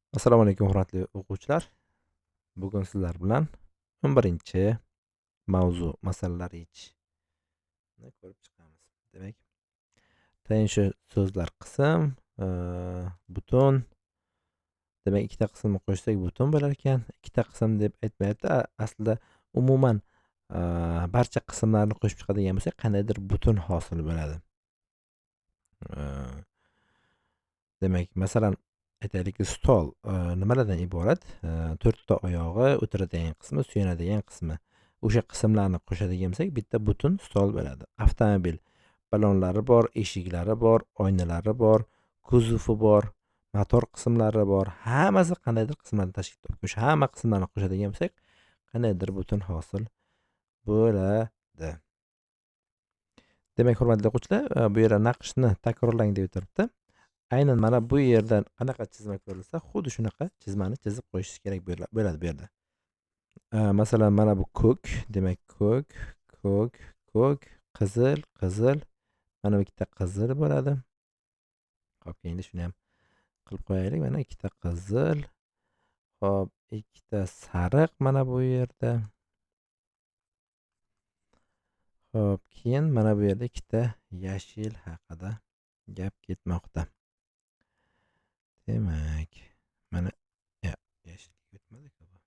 Assalomu alaykum, hurmatli o'quvchilar. Bugun sizlar bilan 11-mavzu masalalar yechishni ko'rib chiqamiz. Demak, tayanch so'zlar qism, butun. Demak, ikkita qismni qo'shsak butun bo'lar ekan. Ikkita qism deb aytmayapti. Aslida umuman barcha qismlarni qo'shib chiqadigan bo'lsak, qandaydir butun hosil bo'ladi. Demak, masalan, aytaylik, stol nimalardan iborat? To'rtta oyog'i, o'tiradigan qismi, suyanadigan qismi. O'sha qismlarni qo'shadigan bo'lsak, bitta butun stol bo'ladi. Avtomobil ballonlari bor, eshiklari bor, oynalari bor, kuzovi bor, motor qismlari bor. Hammasi qandaydir qismlarni tashkil topgan. O'sha hamma qismlarni qo'shadigan bo'lsak, qandaydir butun hosil bo'ladi. Demak, hurmatli o'quvchilar, bu yerda naqshni takrorlang deb turibdi. Aynan mana bu yerdan qanaqa chizma ko'rilsa, xuddi shunaqa chizmani chizib qo'yish kerak bo'ladi bu yerda. Masalan, mana bu ko'k, demak ko'k, ko'k, ko'k, qizil, qizil, mana bu ikkita qizil bo'ladi. Xo'p, endi shuni ham qilib qo'yaylik. Mana ikkita qizil, xo'p, ikkita sariq mana bu yerda. Xo'p, keyin mana bu yerda ikkita yashil haqida gap ketmoqda. Demak, mana yashilga o'tmadi-ku bu.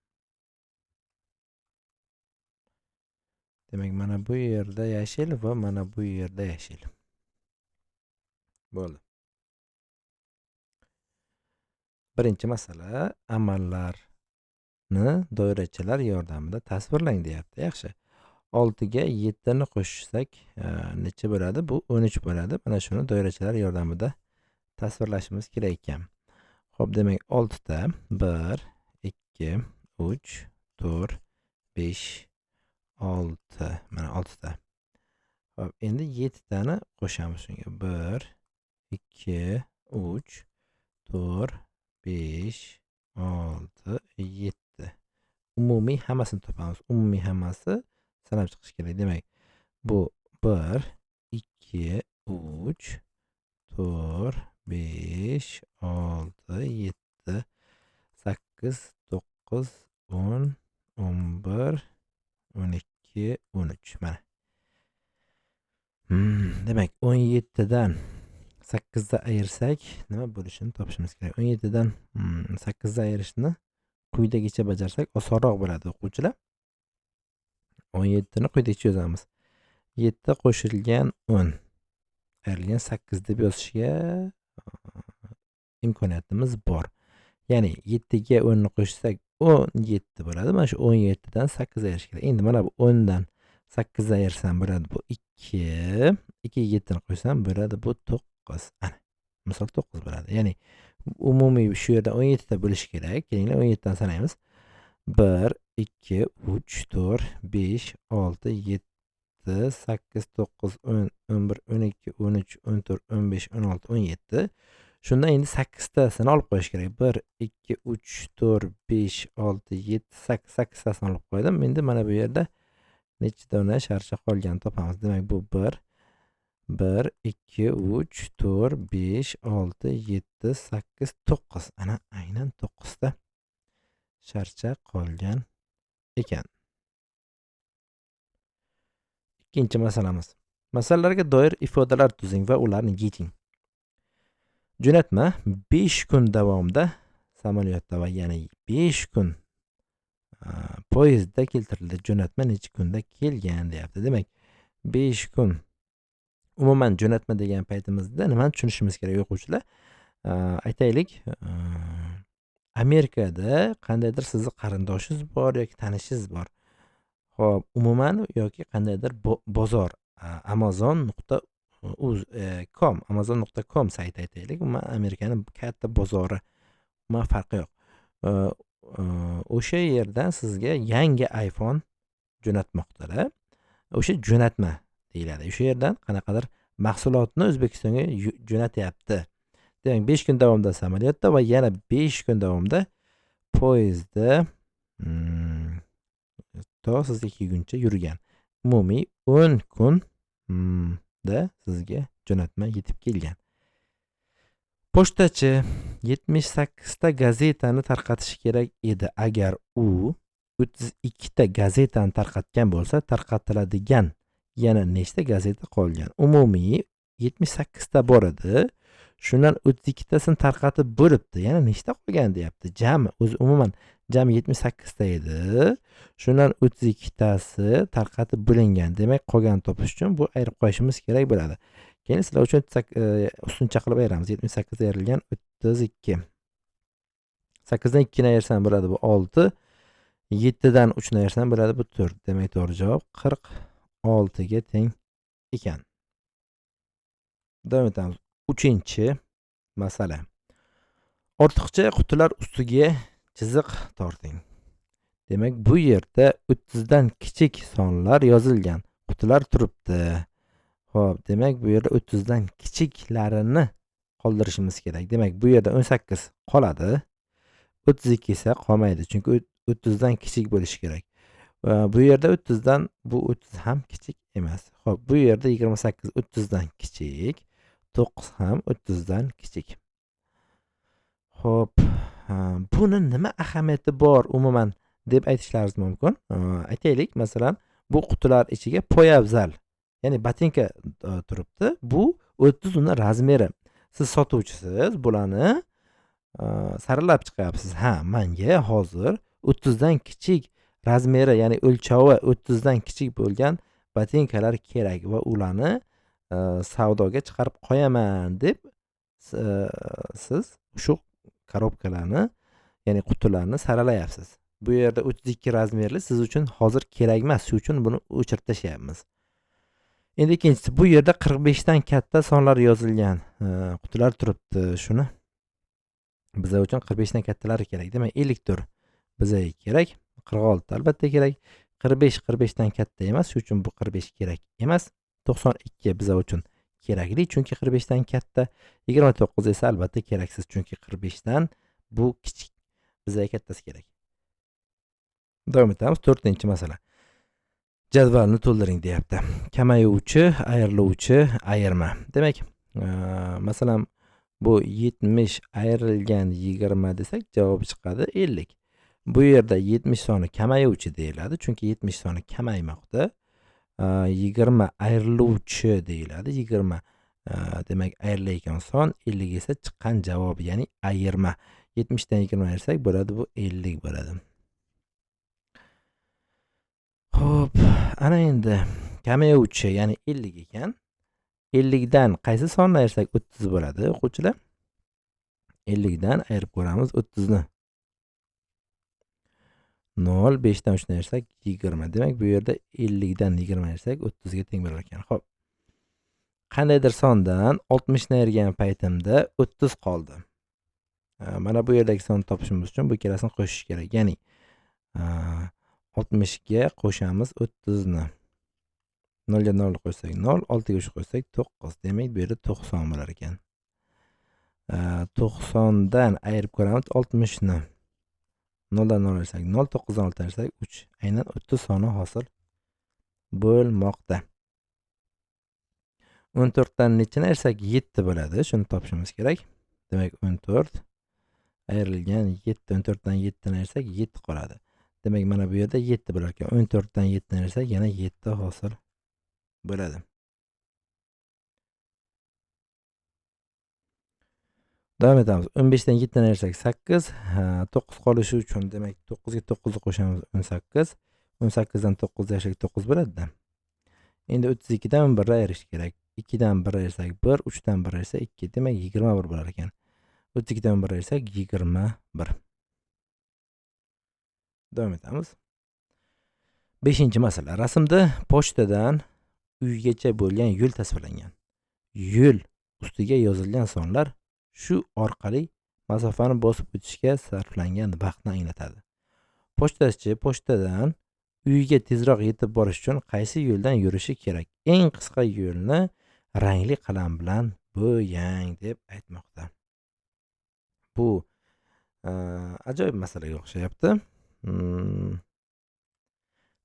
Demak, mana bu yerda yashil va mana bu yerda yashil. Bo'ldi. Birinchi masala, amallarni doirachalar yordamida tasvirlang deyapti. Yaxshi. 6 ga 7 ni qo'shsak, necha bo'ladi? Bu 13 bo'ladi. Mana shuni doirachalar yordamida tasvirlashimiz kerak ekan. Xo'p, demak 6 ta 1 2 3 4 5 6. Mana 6 ta. Xo'p, endi 7 tani qo'shamiz shunga. 1 2 3 4 5 6 7. Umumiy hammasini topamiz. Umumiy hammasi sanab chiqish kerak. Demak, bu 1 2 3 4 5 6 7 8 9 10 11 12 13. Mana. Demak, 17 dan 8 ni ayirsak nima bo'lishini topishimiz kerak. 17 dan 8 ni ayirishni quyidagicha bajarsak osonroq bo'ladi o'quvchilar. 17 ni quyidagicha yozamiz. 7 qo'shilgan 10 ayrilgan 8 deb yozishga imkoniyatimiz bor. Ya'ni 7 ga 10 ni qo'shsak 17 bo'ladi. Mana shu 17 dan 8 ayirish kerak. Endi mana bu 10 dan 8 ayirsam bo'ladi bu 2, 2 ga 7 ni qo'shsam bo'ladi bu 9. Ana, misol 9 bo'ladi. Ya'ni umumiy shu yerda 17 ta bo'lishi kerak. Kelinglar 17 dan sanaymiz. 1 2 3 4 5 6 7 8 9 10 11 12 13 14 15 16 17. Shundan endi 8 tasini olib qo'yish kerak. 1 2 3 4 5 6 7 8, 8 tasini olib qo'ydim. Endi mana bu yerda necha dona sharcha qolganini topamiz. Demak, bu 1 1 2 3 4 5 6 7 8 9. Ana aynan 9 ta sharcha qolgan ekan. Ikkinchi masalamiz. Masalalarga doir ifodalar tuzing va ularni yeching. Jo'natma 5 kun davomida samolyotda va yana 5 kun poyezdda keltirildi. Jo'natma necha kunda kelgan deyapti. Demak, 5 kun umuman jo'natma degan paytimizda nimani tushunishimiz kerak o'quvchilar? Aytaylik, Amerikada qandaydir sizni qarindoshingiz bor yoki tanishingiz bor. Xo'p, umuman yoki qandaydir bozor, Amazon nuqta uz, com, Amazon nuqta com sayti aytaylik. Umuman Amerikaning katta bozori, umuman farqi yo'q. O'sha yerdan sizga yangi iPhone jo'natmoqdalar. O'sha jo'natma deyiladi. O'sha yerdan qanaqadir mahsulotni O'zbekistonga jo'natyapti. Demak, 5 kun davomida samolyotda va yana 5 kun davomida poyezdda, to sizga kelguncha yurgan. Umumiy 10 kun da sizga jo'natma yetib kelgan. Pochtachi 78 ta gazetani tarqatishi kerak edi. Agar u 32 ta gazetani tarqatgan bo'lsa, tarqatiladigan yana nechta gazeta qolgan? Umumiy 78 ta bor edi. Shundan 32 tasini tarqatib bo'libdi. Yana nechta qolgan deyapti. Jami o'zi umuman jami 78 ta edi. Shundan 32 tasi tarqatib bo'lingan. Demak, qolganini topish uchun bu ayirib qo'yishimiz kerak bo'ladi. Keyin sizlar uchun ustuncha qilib ayiramiz. 78 ayrilgan 32. 8 dan 2 ni ayirsam bo'ladi bu 6. 7 dan 3 ni ayirsam bo'ladi bu 4. Demak, to'g'ri javob 46 ga teng ekan. Davom etamiz. 3-masala. Ortiqcha qutilar ustiga chiziq torting. Demak, bu yerda 30 dan kichik sonlar yozilgan qutilar turibdi. Xo'p, demak, bu yerda 30 dan kichiklarini qoldirishimiz kerak. Demak, bu yerda 18 qoladi. 32 esa qolmaydi, chunki 30 dan kichik bo'lishi kerak. Bu yerda 30 dan bu 30 ham kichik emas. Xo'p, bu yerda 28 30 dan kichik, 9 ham 30 dan kichik. Xo'p, buni nima ahamiyati bor umuman deb aytishlaringiz mumkin. Aytaylik, masalan, bu qutilar ichiga poyabzal, ya'ni botinka turibdi. Bu 30 uni razmeri. Siz sotuvchisiz, bularni saralab chiqyapsiz. Ha, menga hozir 30 dan kichik razmeri, ya'ni o'lchovi 30 dan kichik bo'lgan botinkalar kerak va ularni savdoga chiqarib qo'yaman deb siz shu korobkalarni, ya'ni qutilarni saralayapsiz. Bu yerda 32 razmerli siz uchun hozir kerak emas, shu uchun buni o'chirib tashlayapmiz. Endi ikkinchisi, bu yerda 45 dan katta sonlar yozilgan qutilar turibdi. Shuni bizlar uchun 45 dan kattalari kerak. Demak, 54 bizga kerak, 46 albatta kerak. 45 45 dan katta emas, shu uchun bu 45 kerak emas. 92 bizlar uchun kerakli, chunki 45 dan katta. 29 esa albatta keraksiz, chunki 45 dan bu kichik, bizga kattasi kerak. Davom etamiz. 4-masala. Jadvalni to'ldiring deyapti. Kamayuvchi, ayriluvchi, ayirma. Demak, masalan, bu 70 ayrilgan 20 desak, javob chiqadi 50. Bu yerda 70 soni kamayuvchi deyiladi, chunki 70 soni kamaymoqda. 20 ayriluvchi deyiladi. 20 demak ayrilayotgan son, 50 esa chiqqan javob, ya'ni ayirma. 70 dan 20 ayirsak bo'ladi, bu 50 bo'ladi. Xo'p, ana endi kamayuvchi, ya'ni 50 ekan. 50 dan qaysi sonni ayirsak 30 bo'ladi, o'quvchilar? 50 dan ayirib ko'ramiz 30 ni. 0, 5 dan 3 ni ayirsak 20. Demak, bu yerda 50 dan 20 ayirsak 30 ga teng bo'lar ekan. Xo'p. Qandaydir sondan 60 ni ayirgan paytimda 30 qoldi. Mana bu yerdagi sonni topishimiz uchun bu ikkalasini qo'shish kerak. Ya'ni 60 ga qo'shamiz 30 ni. 0 ga 0 qo'shsak 0, 6 ga 3 qo'shsak 9. Demak, bu yerda 90 bo'lar ekan. 90 dan ayirib ko'ramiz 60 ni. 0 dan 0 ayirsak 0, 9 dan 6 ayirsak 3. Aynan 30 soni hosil bo'lmoqda. 14 dan nechani ayirsak 7 bo'ladi. Shuni topishimiz kerak. Demak, 14 ayrilgan 7, 14 dan 7 ni ayirsak 7 qoladi. Demak, mana bu yerda 7 bo'lar ekan. 14 dan 7 ni ayirsak yana 7 hosil bo'ladi. Davom etamiz. 15 dan 7 ni ayirsak 8, 9 qolishi uchun demak 9 ga 9 ni qo'shamiz 18. 18 dan 9 ni ayirsak 9 bo'ladi-da. Endi 32 dan 1 ayirish kerak. 2 dan 1 ayirsak 1, 3 dan 1 ayirsak 2. Demak 21 bo'lar ekan. 32 dan 1 ayirsak 21. Davom etamiz. 5-masala. Rasmda pochtadan uygacha bo'lgan yo'l tasvirlangan. Yo'l ustiga yozilgan sonlar shu orqali masofani bosib o'tishga sarflangan vaqtni anglatadi. Pochtachi pochtadan uyga tezroq yetib borish uchun qaysi yo'ldan yurishi kerak? Eng qisqa yo'lni rangli qalam bilan bo'yang deb aytmoqda. Bu ajoyib masalaga o'xshayapti.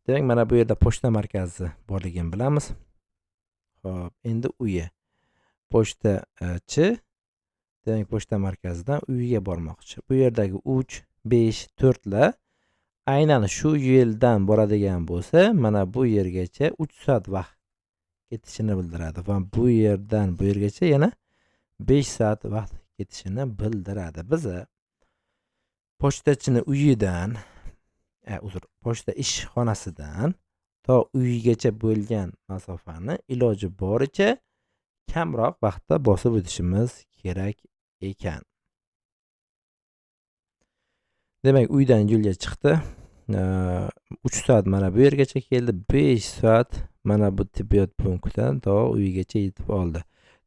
Demak, mana bu yerda pochta markazi borligini bilamiz. Xo'p, endi uyi. Pochtachi, Demak, pochta markazidan uyiga bormoqchi. Bu yerdagi 3, 5, 4 lar aynan shu yo'ldan boradigan bo'lsa, mana bu yergacha 3 soat vaqt ketishini bildiradi va bu yerdan bu yergacha yana 5 soat vaqt ketishini bildiradi. Biz pochtachini uyidan, uzr, pochta ishxonasidan to uyigacha bo'lgan masofani iloji boricha kamroq vaqtda bosib o'tishimiz kerak ekan. Demak, uydan yo'lga chiqdi. 3 soat mana bu yergacha keldi, 5 soat mana bu tibbiyot punktidan to uyigacha yetib oldi.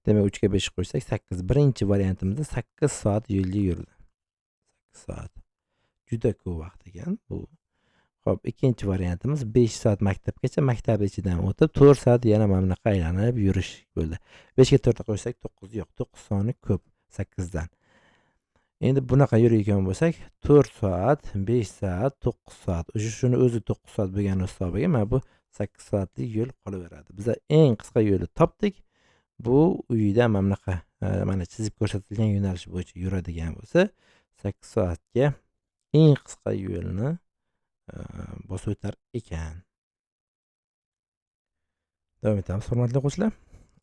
Demak, 3 ga 5 qo'shsak 8. Birinchi variantimizda 8 soat yo'lga yurdi. 8 soat. Juda ko'p vaqt ekan bu. Xo'p, ikkinchi variantimiz 5 soat maktabgacha, maktab ichidan o'tib 4 soat yana mana bunaqa aylanib yurish bo'ldi. 5 ga 4 qo'shsak 9, yo'q, 9 soni ko'p 8 dan. Endi bunaqa yurayotgan bo'lsak 4 soat, 5 soat, 9 soat. O'sha shuni o'zi 9 soat bo'lgani hisobiga mana bu 8 soatlik yo'l qolaveradi. Biz eng qisqa yo'lni topdik. Bu uydan mana bunaqa mana chizib ko'rsatilgan yo'nalish bo'yicha yuradigan bo'lsa, 8 soatga eng qisqa yo'lni bosib o'tar ekan. Davom etamiz, hurmatli o'quvchilar.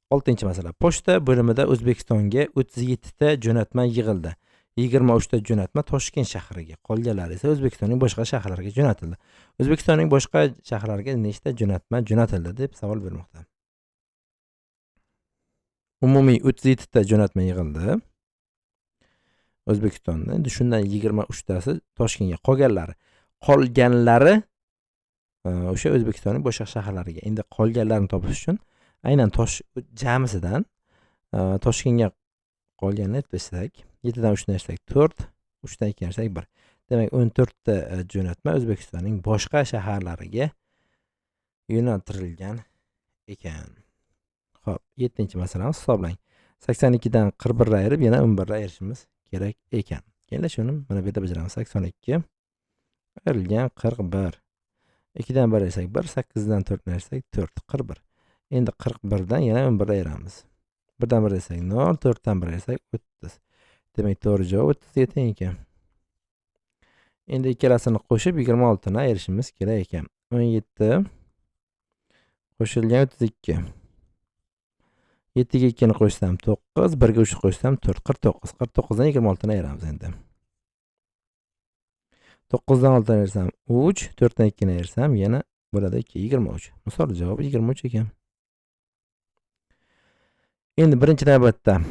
6-masala. Pochta bo'limida O'zbekistonga 37 ta jo'natma yig'ildi. 23 ta jo'natma Toshkent shahriga, qolganlari esa O'zbekistonning boshqa shaharlariga jo'natildi. O'zbekistonning boshqa shaharlariga nechta jo'natma jo'natildi deb savol bermoqda. Umumiy 37 ta jo'natma yig'ildi O'zbekistonda. Endi shundan 23 tasi Toshkentga, qolganlari o'sha O'zbekistonning boshqa shaharlariga. Endi qolganlarini topish uchun aynan jamisidan Toshkentga qolganini aytsak, 7 dan 3 ni ayirsak 4, 3 dan 2 ayirsak 1. Demak, 14 ta jo'natma O'zbekistonning boshqa shaharlariga yo'naltirilgan ekan. Xo'p, 7-masalamiz hisoblang. 82 dan 41 ni ayirib, yana 11 ni ayirishimiz kerak ekan. Endi shuni mana bu yerda bajaramiz. 82 ayrilgan 41. 2 dan 1 ayirsak 1, 8 dan 4 ni ayirsak 4, 41. Endi 41 dan yana 11 ayiramiz. 1 dan 1 ayirsak 0, 4 dan 1 ayirsak 30. Demak, to'g'ri javob 30 ga teng ekan. Endi ikkalasini qo'shib 26 ni ayirishimiz kerak ekan. 17 qo'shilgan 32. 7 ga 2 ni qo'shsam 9, 1 ga 3 qo'shsam 4, 49. 49 dan 26 ni ayiramiz endi. 9 dan 6 ni ayirsam 3, 4 dan 2 ni ayirsam yana bo'ladi 2, 23. Misol javobi 23 ekan. Endi birinchi navbatda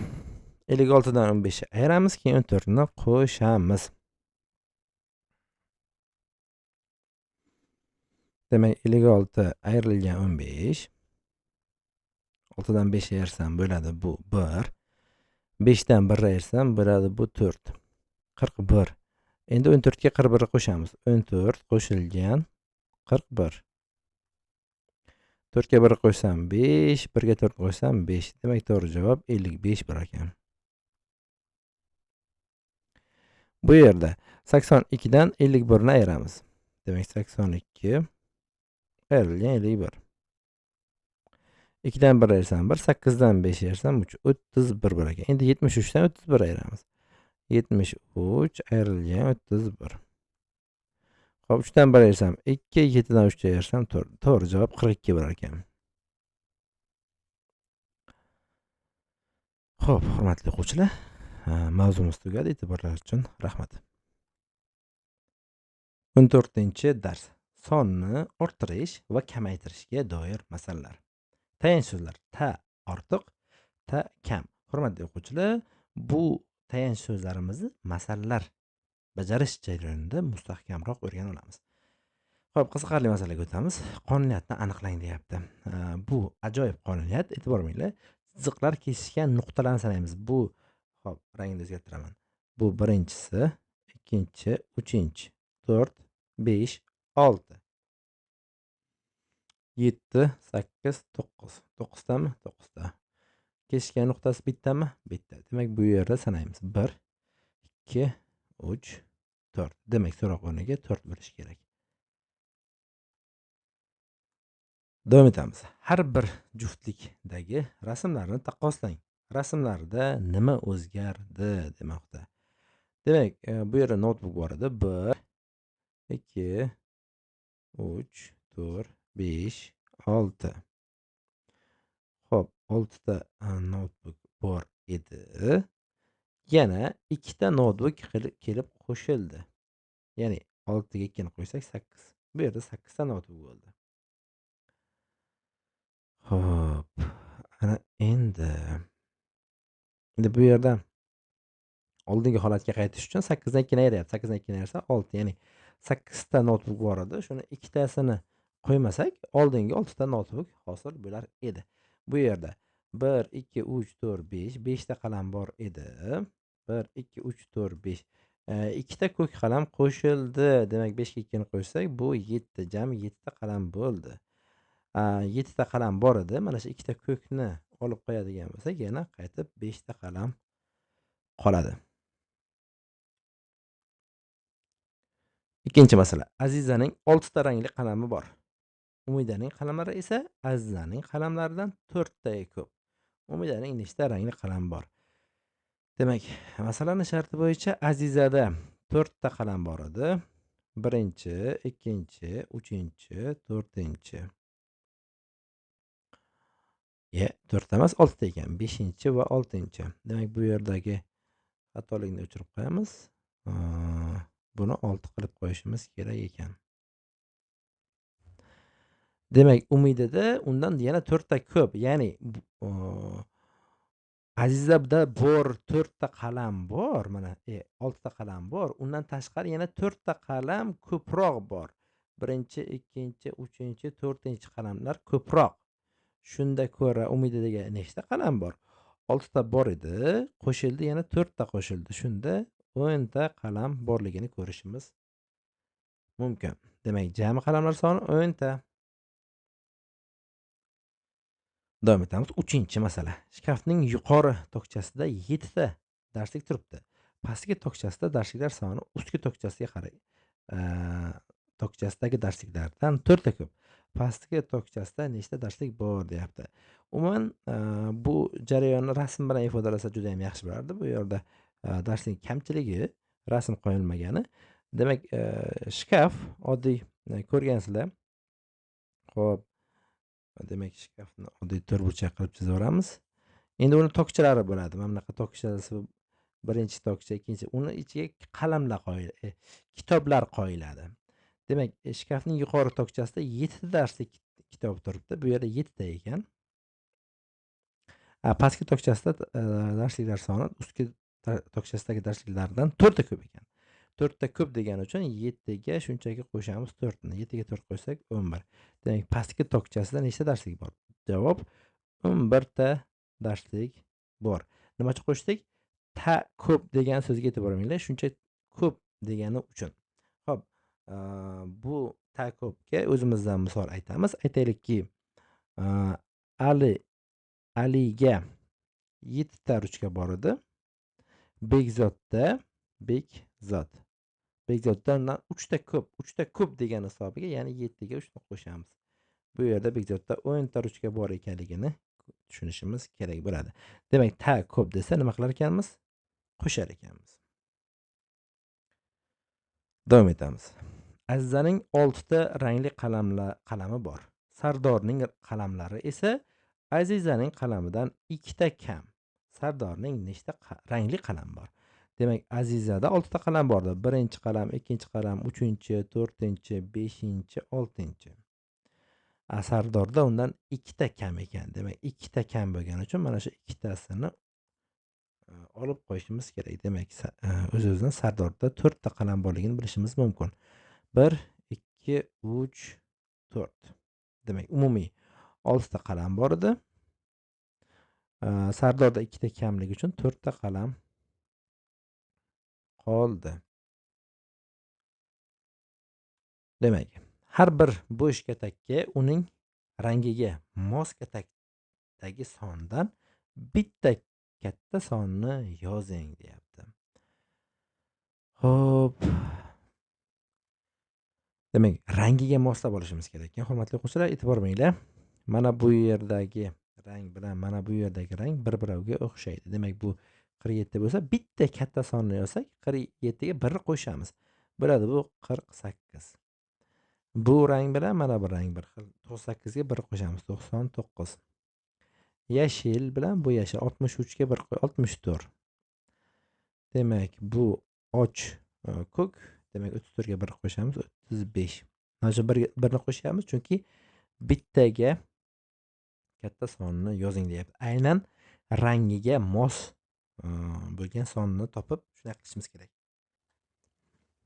56 dan 15 ni ayiramiz, keyin 14 ni qo'shamiz. Demak, 56 ayrilgan 15. 6 dan 5 ayirsam bo'ladi bu 1. 5 dan 1 ayirsam bo'ladi bu 4. 41. Endi 14 ga 41 ni qo'shamiz. 14 qo'shilgan 41. 4 ga 1 qo'shsam 5, 1 ga 4 qo'shsam 5. Demak, to'g'ri javob 55 bo'lar ekan. Bu yerda 82 dan 51 ni ayiramiz. Demak, 82 ayrilgan 51. 2 dan 1 ayirsam 1, 8 dan 5 ayirsam 3, 31 bo'lar ekan. Endi 73 dan 31 ayiramiz. 73 ayrilgan 31. Xo'p, 3 dan 1 ayirsam 2, 7 dan 3 ayirsam 4. To'g'ri javob 42 bo'lar ekan. Xo'p, hurmatli o'quvchilar, mavzumiz tugadi. E'tiborlaringiz uchun rahmat. 14-dars. Sonni orttirish va kamaytirishga doir masalalar. Tayanch so'zlar: ta ortiq, ta kam. Hurmatli o'quvchilar, bu tayanch so'zlarimizni masalalar bajarish jarayonida mustahkamroq o'rgana olamiz. Xo'p, qiziqarli masalaga o'tamiz. Qonuniyatni aniqlang deyapti. Bu ajoyib qonuniyat. E'tibor beringlar. Chiziqlar kesishgan nuqtalarni sanaymiz. Bu, xo'p, rangini o'zgartiraman. Bu birinchisi, ikkinchi, uchinchi, 4, 5, 6, 7, 8, 9. 9 tami? 9 ta. Kesishgan nuqtasi bittami? Bitta. Demak, bu yerda sanaymiz. 1, 2, 3, 4. Demak, so'roq o'rniga 4 bo'lishi kerak. Davom etamiz. Har bir juftlikdagi rasmlarni taqqoslang. Rasmlarda nima o'zgardi demoqda. Demak, bu yerda notebook bor edi. 1 2 3 4 5 6. Xo'p, 6 ta notebook bor edi. Yana 2 ta notebook kelib qo'shildi. Ya'ni 6 ga 2 ni qo'ysak 8. Bu yerda 8 ta notebook bo'ldi. Xo'p, ana endi bu yerda oldingi holatga qaytish uchun 8 dan 2 ni ayryapti. 8 dan 2 ni ayirsa 6, ya'ni 8 ta notebook bor edi. Shuni ikkitasini qo'ymasak, oldingi 6 ta notebook hosil bo'lar edi. Bu yerda 1 2 3 4 5, 5 ta qalam bor edi. 1 2 3 4 5. 2 ta ko'k qalam qo'shildi. Demak, 5 ga 2 ni qo'shsak, bu 7, jami 7 ta qalam bo'ldi. 7 ta qalam bor edi. Mana shu 2 ta ko'kni olib qo'yadigan bo'lsak, yana qaytib 5 ta qalam qoladi. Ikkinchi masala. Azizaning 6 ta rangli qalami bor. Umidaning qalamlari esa Azizaning qalamlaridan 4 taga ko'p. Umidaning nechta rangli qalami bor? Demak, masalaning sharti bo'yicha Azizada 4 ta qalam bor edi. 1-chi, 2-chi, 3-chi, 4-chi. 4 ta emas, 6 ta ekan. 5-chi va 6-chi. Demak, bu yerdagi xatolikni o'chirib qo'yamiz. Buni 6 qilib qo'yishimiz kerak ekan. Demak, Umidada undan yana 4 ta ko'p, ya'ni Azizada bor 4 ta qalam bor, mana 6 ta qalam bor, undan tashqari yana 4 ta qalam ko'proq bor. 1-chi, 2-chi, 3-chi, 4-chi qalamlar ko'proq. Shunda ko'ra Umidadagi nechta qalam bor? 6 ta bor edi, qo'shildi, yana 4 ta qo'shildi. Shunda 10 ta qalam borligini ko'rishimiz mumkin. Demak, jami qalamlar soni 10 ta. Davom etamiz. 3-masala. Shkafning yuqori tokchasida 7 ta darslik turibdi. Pastki tokchasida darsliklar soni ustki tokchasiga qarang. Tokchasidagi darsliklardan 4 ta ko'p. Pastki tokchasida nechta darslik bor deyapti. Umuman bu jarayonni rasm bilan ifodalasa juda ham yaxshi bo'lardi. Bu yerda darslik kamchiligi, rasm qo'yilmagani. Demak, shkaf oddiy ko'rgansizlar. Xo'p, demak, shkafni oddiy to'rtburchak qilib chizaveramiz. Endi uni tokchalari bo'ladi. Mana bunaqa tokchasi, birinchi tokcha, ikkinchi, uni ichiga qalamlar qo'yiladi, kitoblar qo'yiladi. Demak, shkafning yuqori tokchasida 7 ta darslik kitob turibdi. Bu yerda 7 ta ekan. Pastki tokchasida darsliklar soni ustki tokchasidagi darsliklardan 4 ta ko'p ekan. 4 ta ko'p degani uchun 7 ga shunchaki qo'shamiz 4 ni. 7 ga 4 qo'shsak 11. Demak, pastki tokchasida nechta darslik bor? Javob 11 ta darslik bor. Nima uchun qo'shdik? Ta ko'p degan so'zga e'tibor beringlar. Shuncha ko'p degani uchun. Xo'p, bu ta ko'pga o'zimizdan misol aytamiz. Aytaylikki, Aliga 7 ta ruchka bor edi. Bekzoddan 3 ta ko'p, 3 ta ko'p degan hisobiga, ya'ni 7 ga 3 ni qo'shamiz. Bu yerda Bekzodda 10 ta ruchka bor ekanligini tushunishimiz kerak bo'ladi. Demak, ta ko'p desa nima qilar ekanmiz? Qo'shar ekanmiz. Davom etamiz. Azizaning 6 ta rangli qalami bor. Sardorning qalamlari esa Azizaning qalamidan 2 ta kam. Sardorning nechta rangli qalam bor? Demak, Azizada 6 ta qalam bor. 1-chi qalam, 2-chi qalam, 3-chi, 4-chi, 5-chi, 6-chi. Sardorda undan 2 ta kam ekan. Demak, 2 ta kam bo'lgani uchun mana shu ikkitasini olib qo'yishimiz kerak. Demak, o'z-o'zidan Sardorda 4 ta qalam borligini bilishimiz mumkin. 1 2 3 4. Demak, umumiy 6 ta qalam bor edi. Sardorda 2 ta kamligi uchun 4 ta qalam qoldi. Demak, har bir bo'sh katakka uning rangiga mos katakdagi sondan bitta katta sonni yozing deyapti. Xo'p. Demak, rangiga moslab olishimiz kerak ekan. Hurmatli o'quvchilar, e'tibor beringlar. Mana bu yerdagi rang bilan mana bu yerdagi rang bir-biriga o'xshaydi. Demak, bu 47 bo'lsa, bitta katta sonni yozsak, 47 ga 1 qo'shamiz. Bo'ladi bu 48. Bu rang bilan mana bu rang bir xil. 98 ga 1 qo'shamiz, 99. Yashil bilan bu yashil 63 ga 1 64. Demak, bu och ko'k, demak 34 ga 1 qo'shamiz, 35. Mana shu birni qo'shamiz, chunki bittaga katta sonni yozing deyapti. Aynan rangiga mos bo'lgan sonni topib shunday qilishimiz kerak.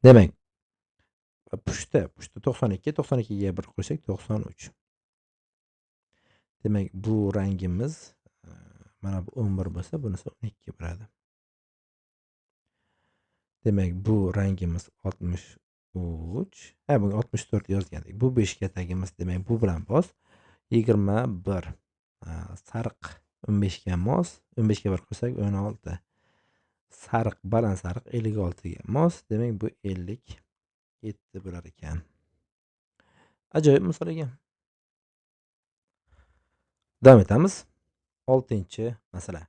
Demak, pushti 92, 92 ga 1 qo'shsak 93. Demak, bu rangimiz mana bu 11 bo'lsa, bunisi 12 bo'ladi. Demak, bu rangimiz 63. Ha, bunga 64 yozgandik. Bu 5 ga tagimiz, demak, bu bilan bos 21. Sariq 15 ga mos, 15 ga 1 qo'shsak 16. Sariq baland sariq 56 ga mos, demak bu 57 bo'lar ekan. Ajoyib misol ekan. Davom etamiz. 6-masala.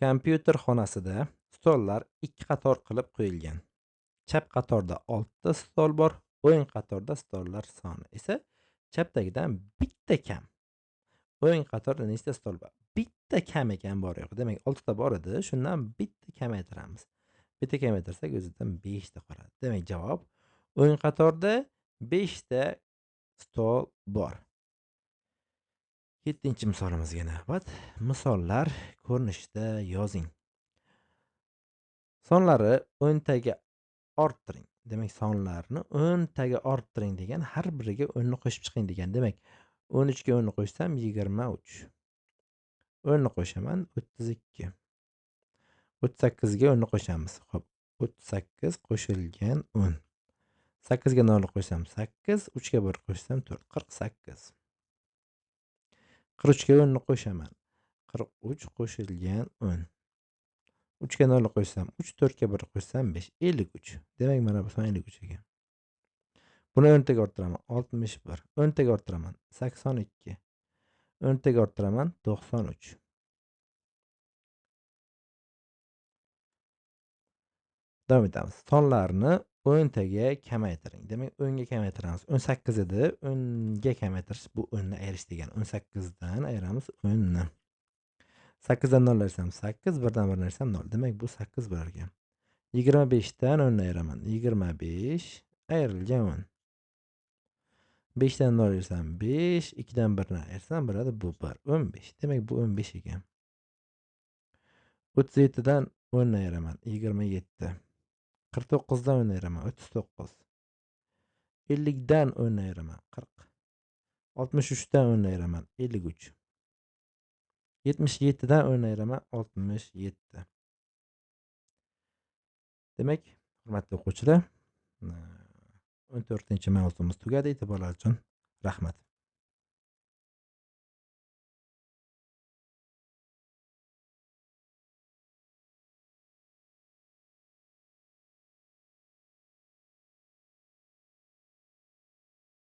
Kompyuter xonasida stollar 2 qator qilib qo'yilgan. Chap qatorda 6 ta stol bor, o'ng qatorda stollar soni esa chapdagidan bitta kam. O'ng qatorda nechta stol bor? Bitta kam ekan, bor yo'q. Demak, 6 ta bor edi, shundan bitta kamaytiramiz. Bitta kamaytirsak o'zidan 5 ta qoladi. Demak, javob o'ng qatorda 5 ta stol bor. 7-misolimizga navbat. Misollar ko'rinishida yozing. Sonlari 10 taga orttiring. Demak, sonlarni 10 taga orttiring degan, har biriga 10 ni qo'shib chiqing degan. Demak, 13 ga 10 ni qo'shsam 23. 10 ni qo'shaman 32. 38 ga 10 ni qo'shamiz. Xo'p, 38 qo'shilgan 10. 8 ga 0 qo'shsam 8, 3 ga 1 qo'shsam 4, 48. 43 ga 10 ni qo'shaman. 43 qo'shilgan 10. 3 ga 0 qo'shsam 3, 4 ga 1 qo'shsam 5, 53. Demak, mana bu son 53 ekan. Buni 10 taga orttiraman, 61. 10 taga orttiraman, 82. 10 taga orttiraman, 93. Davom etamiz. Sonlarni 10 taga kamaytiring. Demak, 10 ga kamaytiramiz. 18 edi, 10 ga kamaytirish bu 10 ni ayirish degani. 18 dan ayiramiz 10 ni. 8 dan 0 ayirsam 8, 1 dan 1 ayirsam 0. Demak, bu 8 bo'lar ekan. 25 dan 10 ayiraman. 25 ayrilgan 10. 5 dan 0 ayirsam 5, 2 dan 1 ni ayirsam bo'ladi bu 1, 15. Demak, bu 15 ekan. 37 dan 10 ayiraman, 27. 49 dan 10 ayiraman, 39. 50 dan 10 ayiraman, 40. 63 dan 10 ayiraman, 53. 77 dan 10 ayiraman, 67. Demak, hurmatli o'quvchilar, 14-mavzumiz tugadi. E'tiborlar uchun rahmat.